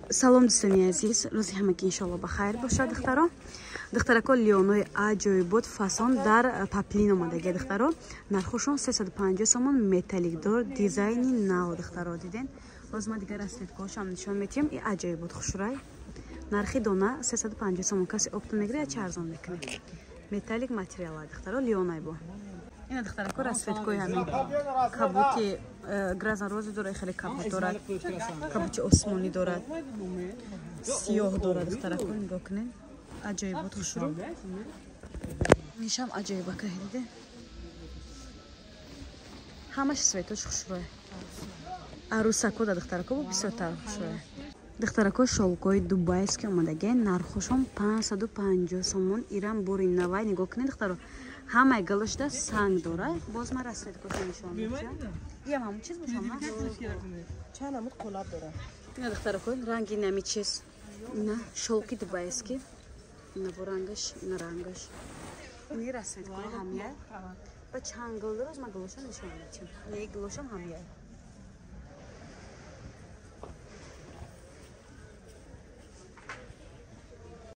Салом, дӯстони азиз, рӯзи ҳамагӣ иншоалло ба хайр бошад, духтаро. Духтарако, лёнои аҷоибот фасон дар паплин омадагия, духтаро. Нархошон 350 сомон, металликдор, дизайни нав, духтаро, диден. Боз ма дигар расцветкаҳошам нишон метиҳам. И аҷоибот хушрай. Нархи дона 350 сомон. Каси оптом мегирад, ча арзон мекунем. Металлик материала, духтаро, лёнай бо. Ина, духтарако, расцветкои ҳамин кабути гразан рози дорад, хеле кабут дорад, кабути осмонӣ дорад, сиёҳ дорад, духтарако, нигоҳ кунед. Аҷоибот хушрӯ. Нишам аҷоибака, диде? Ҳамаш цветош хушрӯе. Арӯсако да, духтарако, бо бисёртар хушрӯе. Духтарако, шёлкои дубайский омадагия, нархошон 550 сомон. Ирам бори навай, нигоҳ кунед, духтаро, ҳамаи галошда санг дорад. Боз ман расцветкоша нишон медиҳам. Иам ҳамон чиз бошам. Чанд намуд қолаб дорад. Ина, духтарако, ранги нами чиз. Ина шёлки дубайский. Ина бо рангаш, ина рангаш. Ини расцветкои ҳамия. Ба чанд гул дорад, ман гулоша нишон медиҳам. Не, гулошам ҳамия.